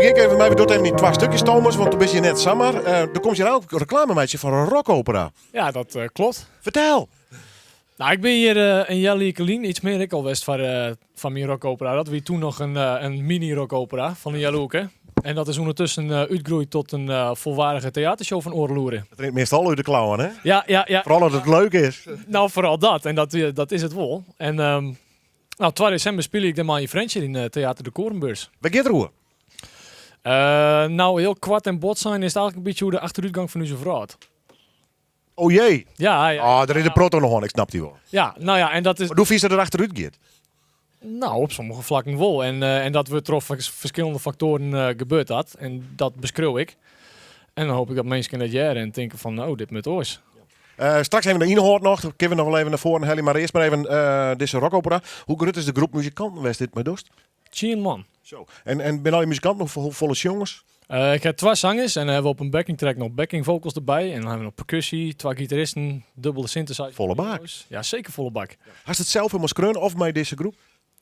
begjin ik even mei, we dogge it even yn twa stukjes Thomas, want do bist hjir net samar. Do komst hjir eigentlik reklame meitsjen foar in rockopera. Ja, dat klopt. Fertel! Nou, ik bin hjir in healjier lyn iets mear ek al west foar myn rockopera. Dat wie toen noch in mini-rockopera fan in healoerke. En dat is ûndertusken útgroeid tot in folwaardige teatershow fan oardel oere. Dat rint meastal út de klauwen, hè? Ja, ja, ja. Foaral as it leuk is. Nou, foaral dat. En dat is it wol. En nou, 2 desimber spylje ik dêrmei yn Frjentsjer yn Theater de Korenbeurs. Wêr giet it oer? Nou, hiel koart en bot sein is it eigentlik in bytsje oer de achterútgong fan ús wrâld. Oh jee. Ja, ja. Oh, der is in protte oan de hân, ik snap dy wol. Ja, nou ja, en dat is... Mar do fynst dat it achterút giet? Nou, op sommige flakken wol. En, en dat wurdt troch ferskillende faktoaren gebeurt dat. En dat beskriuw ik. En dan hoop ik dat minsken dat hearre en tinke fan, oh, dit moat oars. Straks even de ynhâld noch, dat kinne we noch wol even nei foaren helje. Mar earst mar even dizze rockopera. Hoe grut is de groep muzikanten wêr'tst dit mei dochst? Tsien man. Zo. En binne al dy muzikanten of hoefolle sjongers? Ik ha twa sangers en dan ha we op in backing track noch backing vocals derby. En dan ha we noch percussie, twa gitaristen, dubbele synthesizer. Folle bak. Ja, seker folle bak. Hast it sels helemaal skreaun of mei dizze groep?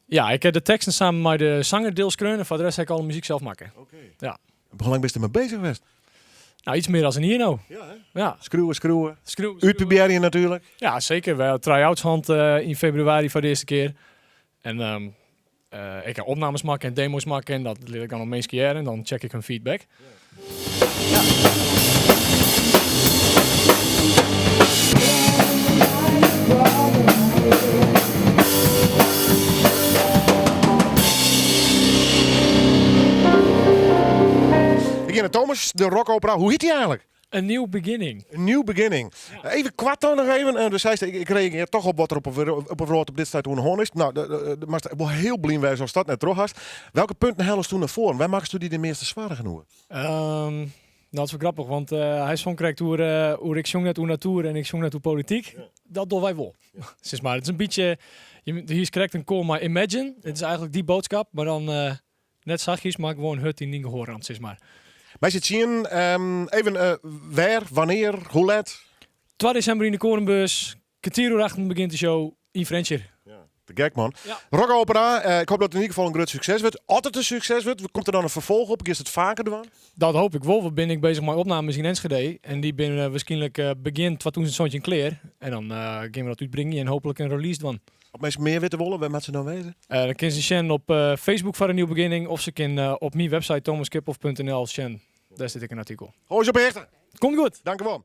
Ja, ik ha de teksten samen mei de sanger deels skreaun en foar de rest ha ik alle muzyk sels makke. Oké. Ja. Hoe lang bist der mei bezich west? Nou, iets mear as in jier no. Ja, hè? Ja. Skriuwe, skriuwe. Skriuwe, skriuwe. Útprobearjen natuerlik. Ja, seker. We ha try-outs hân yn februari foar de earste kear. En ik ha opnames makke en demo's makke en dat lit ik dan oan minsken hearre en dan check ik hun feedback. Ja. Ik gean nei Thomas, de rockopera. Hoe hjit dy eigentlik? A New Beginning. A New Beginning. Even koart dan noch even. Do seist, ik reagearje toch op wat der op 'e wrâld op dit stuit oan de hân is. Nou, do moatst wol hiel blyn wêze ast dat net troch hast. Welke punten hellest do nei foaren? Wêr makkest do dy de measte soargen oer? Nou, dat is wol grappich, want hy song krekt oer ik sjong net oer natoer en ik sjong net oer polityk. Dat dogge wy wol. Sis mar, it is in bytsje, hier is krekt in koar mei Imagine. It is eigentlik dy boadskip, mar dan Net sachtjes, mar gewoan hurd yn dyn gehoarrand, sis mar. Mei syn tsienen, even wêr, wannear, hoe let? 2 desimber yn de Korenbeurs, kertier oer achten begjint de show yn Frjentsjer. Ja, te gek man. Ja. Rockopera, ik hoop dat it yn ieder gefal in grut sukses wurdt. As it in sukses wurdt, komt der dan in ferfolch op? Giest it faker dwaan? Dat hoop ik wol. We binne ek bezich mei opnames yn Enschede en dy binne wierskynlik begjin 2017 klear. En dan gean we dat útbringen en hooplik in release dwaan. As minsken mear witte wolle, wêr moatte se dan wêze? Dan kinne se sjen op Facebook foar A New Beginning of se kinne op myn website thomaskiphoff.nl sjen. Dêr stiet ek in artikel. Hâld ús op 'e hichte. Komt goed. Dankewol.